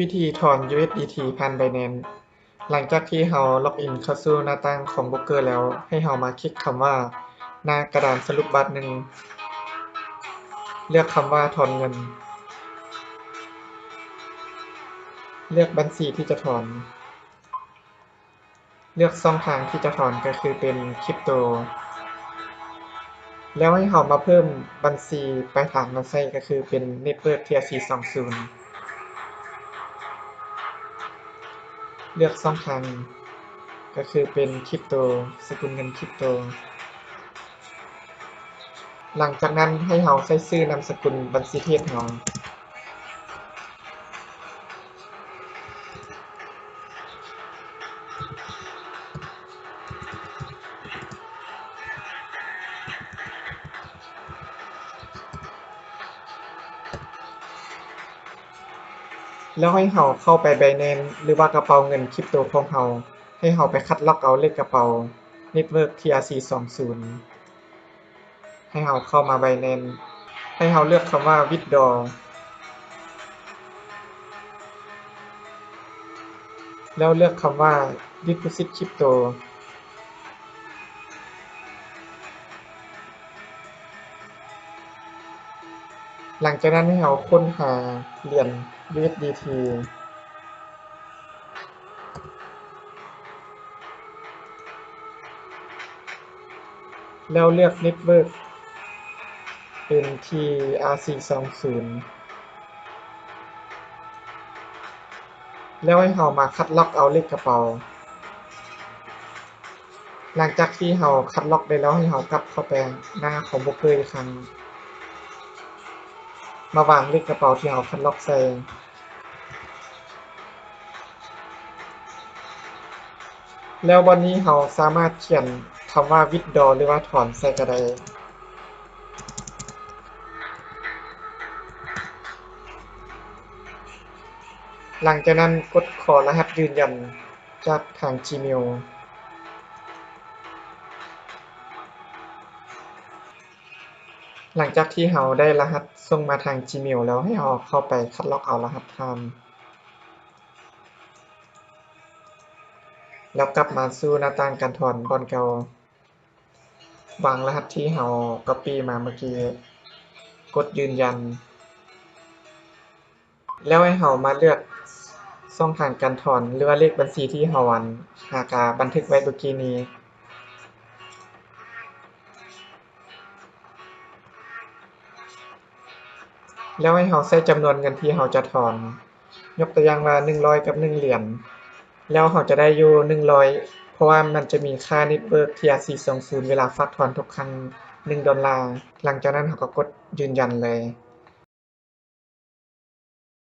ວິທີຖອນ ຢູເອັສດີທີ ຜ່ານ Binance. ຫຼັງຈາກທີ່ເຮົາລັອກອິນເຂົ້າສູ່ໜ້າຕ່າງຂອງໂບຣກເກີແລ້ວ, ໃຫ້ເຮົາມາຄລິກຄຳວ່າ ໜ້າກະດານສະຫຼຸບບາດໜຶ່ງ, ເລືອກຄຳວ່າຖອນເງິນ, ເລືອກບັນຊີທີ່ຈະຖອນ. ເລືອກຊ່ອງທາງທີ່ຈະຖອນ ກໍຄືເປັນຄຣິບໂຕ ແລ້ວໃຫ້ເຮົາມາເພີ່ມບັນຊີປາຍທາງມາໃຊ້ ກໍຄືເປັນ Network T R C ສອງສູນ. ເລືອກຊ່ອງທາງ ກໍຄືເປັນຄຣິບໂຕ, ສະກຸນເງິນຄຣິບໂຕ. ຫຼັງຈາກນັ້ນໃຫ້ເຮົາໃສ່ຊື່ນາມສະກຸນບັນຊີເທຣດເຮົາ ແລ້ວໃຫ້ເຮົາເຂົ້າໄປ Binance ຫຼືວ່າກະເປົາເງິນຄຣິບໂຕຂອງເຮົາ, ໃຫ້ເຮົາໄປຄັດລອກເອົາເລກກະເປົາ Network T R C ສອງສູນ. ໃຫ້ເຮົາເຂົ້າມາ Binance, ໃຫ້ເຮົາເລືອກຄຳວ່າ Withdraw ແລ້ວເລືອກຄຳວ່າ Deposit Crypto. ຫຼັງຈາກນັ້ນໃຫ້ເຮົາຄົ້ນຫາຫຼຽນ USDT ແລ້ວເລືອກ Network ເປັນ TRC ສອງສູນ ແລ້ວໃຫ້ເຮົາມາຄັດລອກເອົາເລກກະເປົາ. ຫຼັງຈາກທີ່ເຮົາຄັດລອກໄດ້ແລ້ວ, ໃຫ້ເຮົາກັບເຂົ້າໄປໜ້າຄອມພິວເຕີອີກຄັ້ງ, ມາວາງເລກກະເປົາທີ່ເຮົາຄັດລອກໃສ່. ແລ້ວບ່ອນນີ້ເຮົາສາມາດຂຽນຄຳວ່າ withdraw ຫຼືວ່າຖອນໃສ່ກໍໄດ້. ຫຼັງຈາກນັ້ນກົດຂໍລະຫັດຢືນຢັນຈາກທາງ Gmail. ຫຼັງຈາກທີ່ເຮົາໄດ້ລະຫັດສົ່ງມາທາງ Gmail ແລ້ວ, ໃຫ້ເຮົາເຂົ້າໄປຄັດລອກເອົາລະຫັດຜ່ານ ແລ້ວກັບມາສູ່ໜ້າຕ່າງການຖອນບ່ອນເກົ່າ, ວາງລະຫັດທີ່ເຮົາກັອບປີ້ມາເມື່ອກີ້, ກົດຢືນຢັນ. ແລ້ວໃຫ້ເຮົາມາເລືອກຊ່ອງທາງການຖອນ ຫຼືວ່າເລກບັນຊີທີ່ເຮົາ ອັນ ຫາກະບັນທຶກໄວ້ເມື່ອກີ້ນີ້ ແລ້ວໃຫ້ເຮົາໃສ່ຈຳນວນເງິນທີ່ເຮົາຈະຖອນ, ຍົກຕົວຢ່າງວ່າ ໜຶ່ງຮ້ອຍກັບໜຶ່ງຫຼຽນ. ແລ້ວເຮົາຈະໄດ້ຢູ່ໜຶ່ງຮ້ອຍ ເພາະວ່າມັນຈະມີຄ່າ Network TRC ສອງສູນ ເວລາຝາກຖອນທຸກຄັ້ງ ໜຶ່ງດອນລາ. ຫຼັງຈາກນັ້ນເຮົາກໍກົດຢືນຢັນເລີຍ.